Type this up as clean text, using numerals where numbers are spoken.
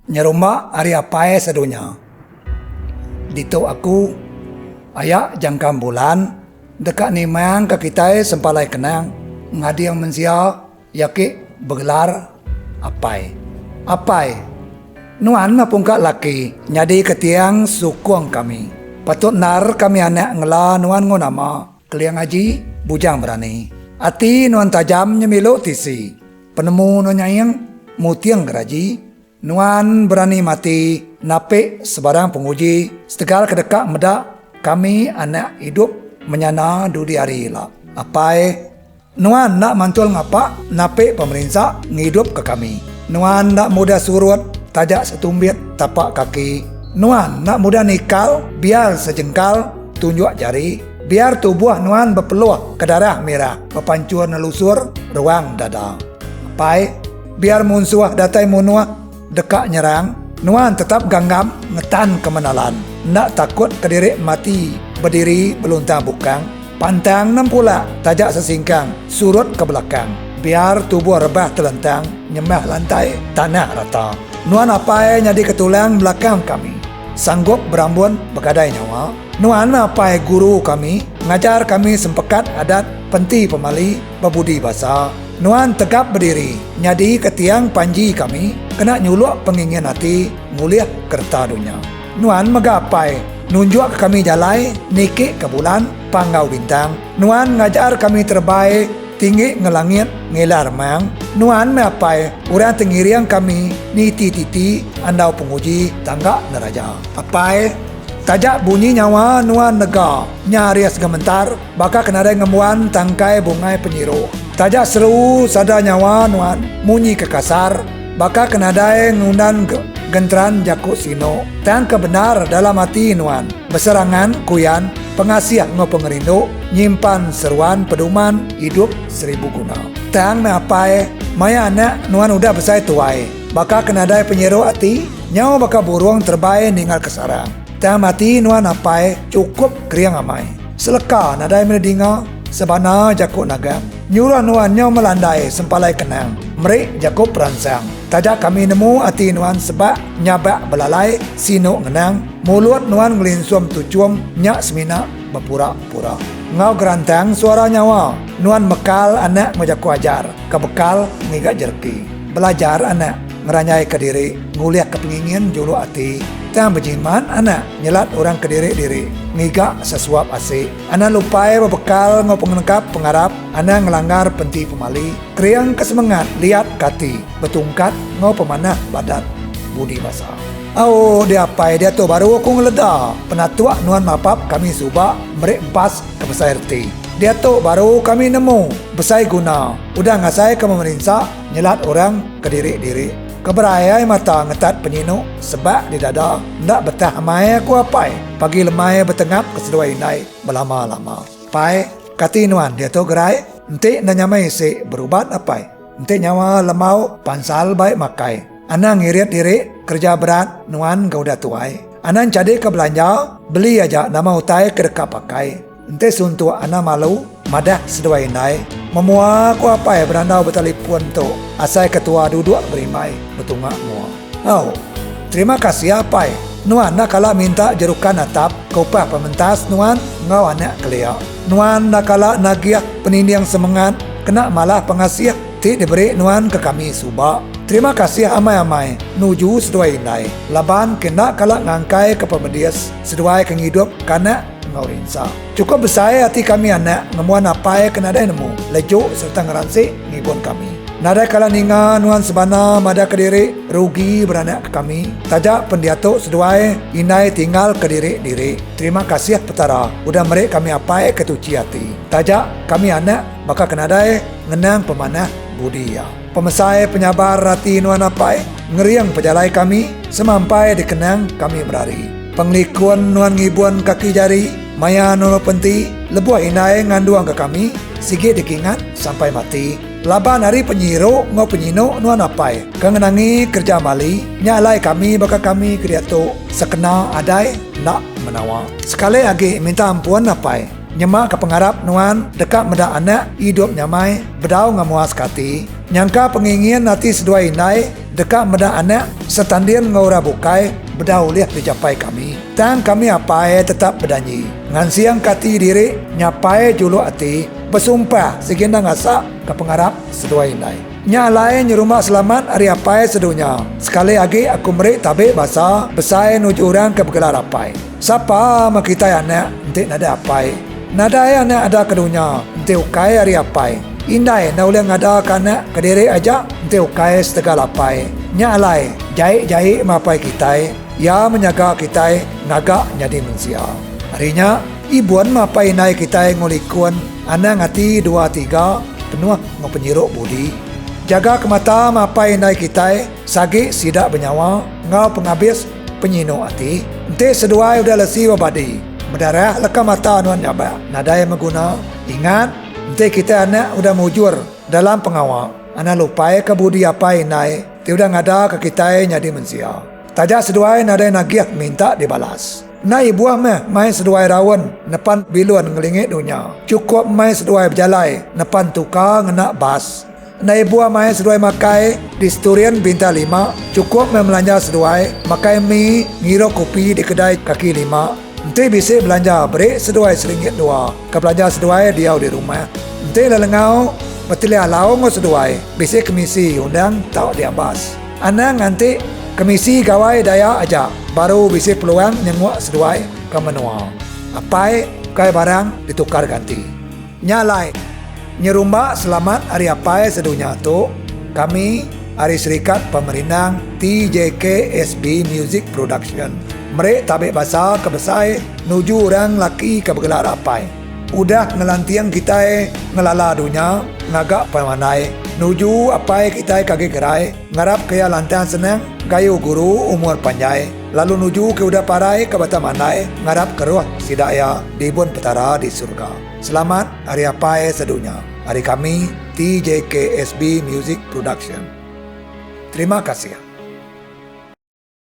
Nyerumba ari apai sedunya. Ditu aku, aya jangkam bulan deka nimang ke kitai sempalai kenang ngading mensia iya ke begelar apai. Apai, nuan meh pungka laki nyadi ke tiang sukung kami. Patut endar kami anak ngela nuan enggau nama Keling Aji Bujang Berani. Ati nuan tajam nyemilu tisi. Penemu nuan nyaing muting geraji, nuan berani mati napi sebarang penguji setegal ke deka meda kami anak idup menyana dudi hari ila. Apai, nuan enda mantul ngapa napi pemerinsa ngidupka kami. Nuan enda mudah surut taja setumbit tapak kaki. Nuan enda mudah nikal biar sejengkal tunjuk jari. Biar tubuh nuan bepeluh ke darah mirah bepanchur nelusur ruang dada. Apai, biar munsuh datai munuh deka nyerang, nuan tetap ganggam ngetan ke menalan. Enda takut ke diri mati bediri beluntang bukang, pantang nempulak taja sesingkang surut ke belakang. Biar tubuh rebah telentang nyembah lantai tanah rata. Nuan apai nyadi ke tulang belakang kami. Sanggup berambun begadai nyawa. Nuan apai guru kami, ngajar kami sempekat adat penti pemali bebudi basa. Nuan tegap bediri nyadi ke tiang panji kami kena nyuluk pengingin ati ngulih kereta dunya. Nuan mega apai nunjuk ke kami jalai niki ke bulan panggau bintang. Nuan ngajar kami terebai tinggi ngelangit ngila remang. Nuan meh apai orang ti ngiring kami niti titi andau penguji tangga neraja. Apai. Taja bunyi nyawa nuan nega nyaris gementar baka ke nadai ngembuan tangkai bungai penyiru. Taja seru sada nyawa nuan munyi ke kasar baka ke nadai ngundan genteran jaku sinu. Tang ke bendar dalam ati nuan beserangan kuyan pengasih enggau pengerindu nyimpan seruan peduman idup seribu guna. Tang meh apai maya anak nuan udah besai tuai baka ke nadai penyiru ati. Nyau baka burung terebai ninggalka sarang. Tang mati nuan apai chukup kering amai. Seleka nadai meri dinga sebana jaku nagang. Nyuruh nuan nyau melandai sempalai kenang. Meri jaku peransang. Taja kami nemu ati nuan sebak nyabak belalai sinu ngenang. Mulut nuan ngelinsum tuchum nya semina bepura-pura. Enggau gerantang suara nyawa nuan mekal anak enggau jaku ajar ke bekal ngiga jereki. Belajar anak. Ngeranyaika diri ngulihka pengingin juluk ati tang bejimat anak nyelat orang kediri diri ngiga sesuap asi. Anang lupai bebekal enggau pengenegap pengarap anang ngelanggar penti pemali kering ke semengat liat ke ati betungkat enggau pemanah badat budi basa. Au deh apai diatu baru aku ngeleda penatuk nuan mapap kami suba meri empas ke besai reti. Diatu baru kami nemu besai guna udah ngasaika memerinsa Nyelat orang kediri diri. Keberai ai mata ngetat penyinu sebak di dada enda betah amai aku apai pagi lemai betengap ke seduai indai belama lama. Pai, kati nuan diatu gerai? Enti enda nyamai isi berubat apai. Enti nyawa lembau pansal bai makai. Anang ngirit diri kereja berat nuan ga udah tuai. Anang chadika belanja beli aja nama utai ke deka pakai. Enti suntuk anang malu madah seduai indai. Memua ku apai berandau betalipun tu asai ke tua duduk berimbai betunga mua. Au. Terima kasih apai. Nuan enda kala minta jerukan atap ke upah pementas nuan enggau anak kelia. Nuan enda kala nagih peninding semengat kena malah pengasih ti diberi nuan ke kami suba. Terima kasih amai-amai nuju seduai indai laban ke enda kala ngangkai ke pemedis seduai ke ngidup ke anak enggau rinsa. Chukup besai ati kami anak ngembuan apai ke nadai nemu lejuk sereta ngeransi ngibun kami. Nadai kala ninga nuan sebana madah kediri rugi beranak ke kami taja pen diatu seduai indai tinggal kediri diri. Terima kasih Petara udah meri kami apai ke tuchi ati. Taja kami anak baka ke nadai ngenang pemanah budi iya. Pemesai penyabar ati nuan apai ngering pejalai kami semampai dikenang kami berari. Pengelikun nuan ngibun kaki jari maya nulung penti lebuh indai ngandung ke kami sigi dikingat sampai mati laban ari penyiru enggau penyinu nuan apai ke ngenangi kereja mali nya alai kami baka kami ke diatu sekena adai enda menawa. Sekali agi minta ampun apai nyema ke pengarap nuan deka meda anak idup nyamai bedau ngemuaska ati nyangka pengingin ati seduai indai. Deka meda anak setanding enggau orang bukai bedau ulih dijapai kami. Tang kami apai tetap bedanji ngansingka ati diri nyapai juluk ati besumpah sigi enda ngasa ke pengarap seduai indai. Nya alai nyerumba selamat ari apai sedunya. Sekali agi aku meri tabi basa besai nuju orang ke begelar apai. Sapa meh kitai anak enti nadai apai? Nadai anak ada ke dunya enti ukai ari apai. Indai enda ulih ngada ke anak kediri aja enti ukai setegal apai. Nya alai jai-jai meh apai kitai, iya meh nyaga kitai ngaga nyadi mensia. Ari nya, ibun meh apai indai kitai ngulikun. Anang ati dua tiga penuh enggau penyiru budi. Jaga kemata mapai indai kitai sagi sida benyawa enggau pengabis penyinu ati. Enti seduai udah lesi bebadi, medarah leka mata nuan nyabak nadai meguna. Ingat, enti kitai anak udah mujur dalam pengawa, anang lupai ke budi apai indai ti udah ngada ke kitai nyadi mensia. Taja seduai nadai nagih minta dibalas. Enda ibuh meh mai seduai raun nepan bilun ngelingi dunya. Chukup mai seduai bejalai nepan tuka ngena bas. Enda ibuh mai seduai makai di seturin bintang lima, chukup meh melanja seduai makai mi ngirup kopi di kedai kaki lima. Enti bisi belanja beri seduai seringgit dua ke belanja seduai diau di rumah. Enti lelengau betelih alau enggau seduai bisi kemisi undang tau diabas. Anang nganti kemisi gawai Dayak aja baru bisi peluang nyenguk seduai ke menua. Apai ukai barang ditukar ganti. Nya alai, nyerumba selamat Hari Apai sedunya tu, kami ari Serikat Pemerindang TJKSB Music Production meri tabi basa ke besai nuju orang laki ke begelar apai. Udah ngelanting kitai ngelala dunya ngaga pemandai nuju apai kitai ke agi gerai ngarap ke iya lantang senang gayu guru umur panjai lalu nuju ke udah parai ke Batang Mandai ngarap ke roh sida iya diibun Petara di surga. Selamat Hari Apai Sedunya ari kami TJKSB Music Production. Terima kasih.